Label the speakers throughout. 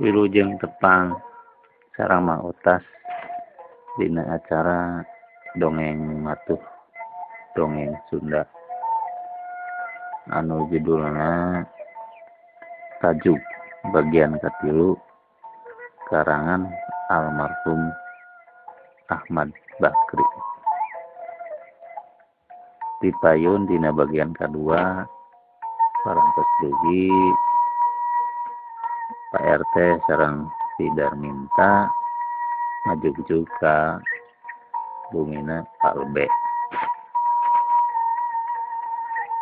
Speaker 1: Wilujeng tepang sareng Mang Utas dina acara dongeng matuh dongeng Sunda anu judulna Tajuk bagian katilu karangan almarhum Ahmad Bakri. Dipayun dina bagian kadua parantos dugi Pak RT sareng si Darminta ngajugjug ka bumina Pak Lebe.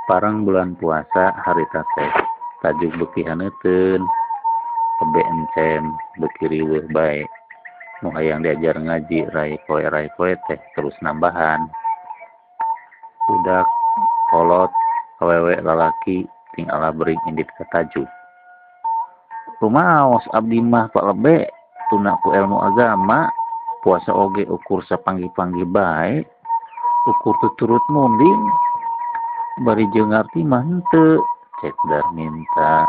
Speaker 1: Parang bulan puasa harita teh tajuk beuki haneuteun, lebe encem beuki riweuh bae. Nu hayang diajar ngaji rai poe teh terus nambahan. Budak kolot awewe lalaki ting alabring indit ka tajuk. Rumaos abdi mah Pak Lebe tuna ku ilmu agama, puasa oge ukur sapanggih-panggih bae, ukur tuturut munding, bari jeung ngarti mah henteu, cek Darminta.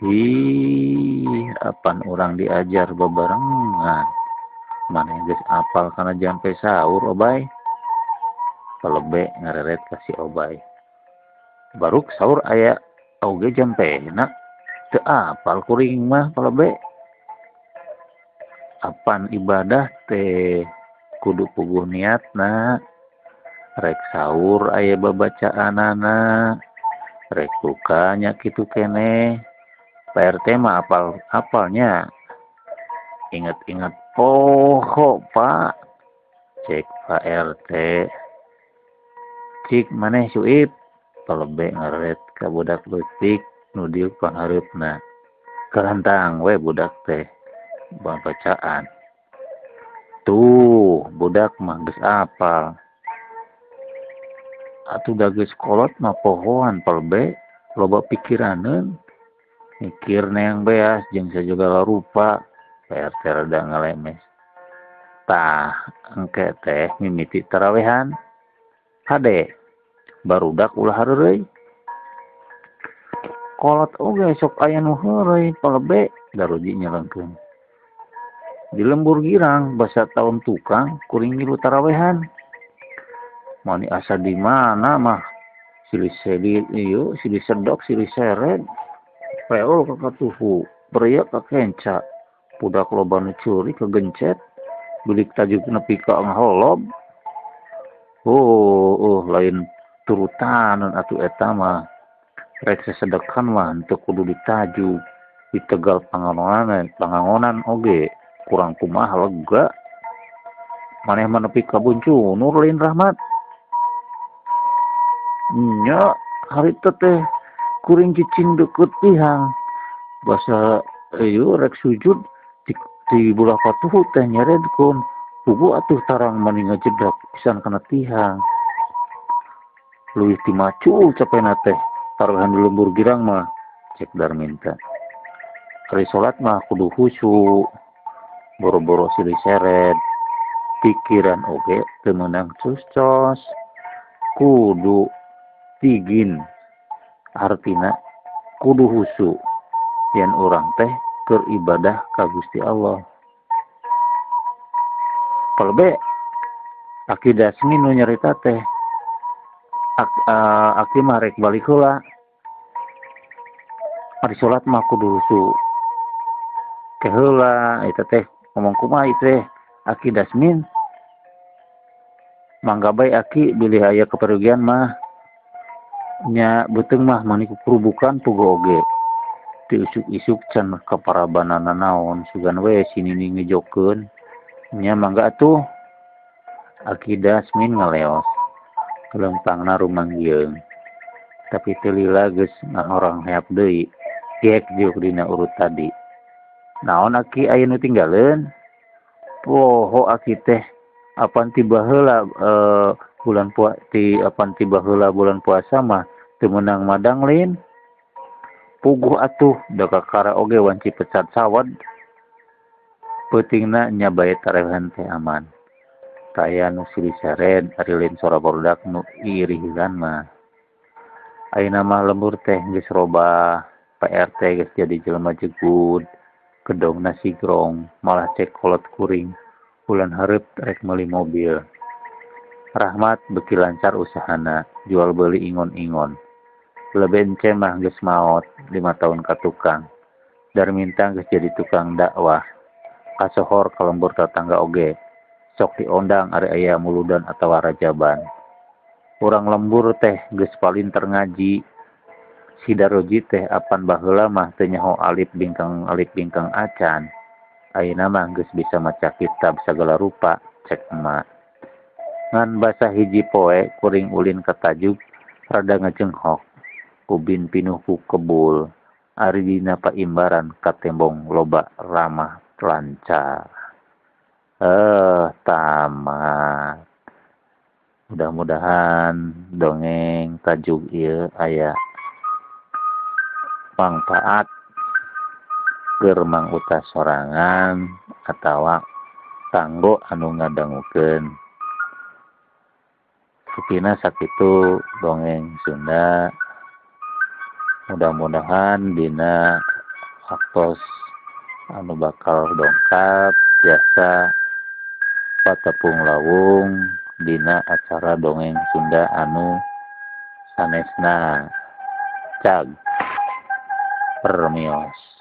Speaker 1: Ih, apan urang diajar babarengan, maneh geus apal kana jampe sahur Obay. Pak Lebe ngareret ka si Obay. Baruk sahur aya oge jampena. Teu apal kuring mah Pak Lebe. Apan ibadah teh kudu puguh niatna, rek sahur aya babacaanana, rek buka nya kitu keneh. Pak RT mah apal apalnya. Ingat-ingat poho Pak, cek Pak RT. Cik maneh Suib, Pak Lebe ngareret ka budak leutik nu diuk panghareupna. Kalantang we budak teh babacaan. Tuh, budak mah geus apal. Atuh da geus kolot mah pohoan Pak Lebe, loba pikiraneun. Mikir neang beas jeung sajagala rupa. Pak RT rada ngalemes. Tah, engke teh mimiti tarawehan. Hade, barudak ulah hareureuy. Kolot oge sok aya nu heureuy Pak Lebe, Daruji nyelengkeun. Di lembur girang basa taun tukang kuring ngilu tarawehan. Mani asa di mana mah silih sedih ieu, silih sedok, silih sered. Peol ka katuhu, beriak ka kenca. Budak loba nu curi kagencet, bilik tajuk nepi ka ngaholob. Oh, lain turutanan atuh eta mah. Rek sesedekan mah henteu kudu ditaju. Di Tegal pangangonan oge kurang kumaha lega. Maneh mah nepi ka Buncunur lain rahmat. Nya harita teh kuring cicing deukeut tihang. Basa ieu rek sujud di bulah katuhu teh nyeredkeun. Puguh atuh tarang mani ngajedak pisan kana tihang. Leuwih ti macul capena teh. Taruhan di lembur girang mah, cek Darminta. Ari salat mah kudu khusyuk, boro-boro silih seret, pikiran oge teu meunang cus-cos, kudu tigin, artina kudu khusyuk yen urang teh keur ibadah ka Gusti Allah. Pak Lebe, Aki Dasmin nu nyarita teh, aki mah rek balik heula. Ari salat mah kudu khusyuk. Ke heula eta teh ngomong kumaha ieu teh Aki Dasmin. Mangga bae Aki bilih aya keperugian mah nya beuteung mah mani kukurubukan puguh oge. Ti isuk-isuk can kaparabanana naon sugan we si Nini ngejokeun. Nya mangga atuh. Aki Dasmin ngaleos. Lempangna rumanggieung. Tapi teu lila geus ngahorang heap deui. Gek diuk dina urut tadi. Naon Aki aya nu tinggaleun? Poho Aki teh apan ti baheula bulan apan ti baheula bulan puasa mah teu meunang madang lain. Puguh atuh da kakara oge wanci pecat sawad. Peutingna nya bae tarehan teh aman. Taya nu silih sered ari lain sora barudak nu iirihan mah. Ayeuna mah lembur teh geus robah. Pak RT geus jadi jelema jegud, kedongna sigrong, malah cek kolot kuring bulan hareup rek meuli mobil. Rahmat beuki lancar usahana, jual beuli ingon-ingon. Lebe ence mah geus maot 5 tahun ka tukang. Darminta geus jadi tukang dakwah. Kasohor ka lembur tatangga oge. Sok diondang ari aya muludan atawa rajaban. Urang lembur teh geus palinter ngaji. Si Daroji teh apan baheula mah teu nyaho alif bingkang acan. Ayeuna mah geus bisa maca kitab sagala rupa, cek emak. Ngan basa hiji poe kuring ulin ka Tajug rada ngajenghok. Ubin pinuh ku kebul, ari dina paimbaran katembong loba ramah lancar. Tamat. Mudah-mudahan dongeng Tajug ieu aya mangfaat keur Mang Uta sorangan atawa kanggo anu ngadangukeun. Supina sakitu dongeng Sunda. Mudah-mudahan dina waktos anu bakal dongkap biasa patepung lawung dina acara dongeng Sunda anu sanesna. Cag permios.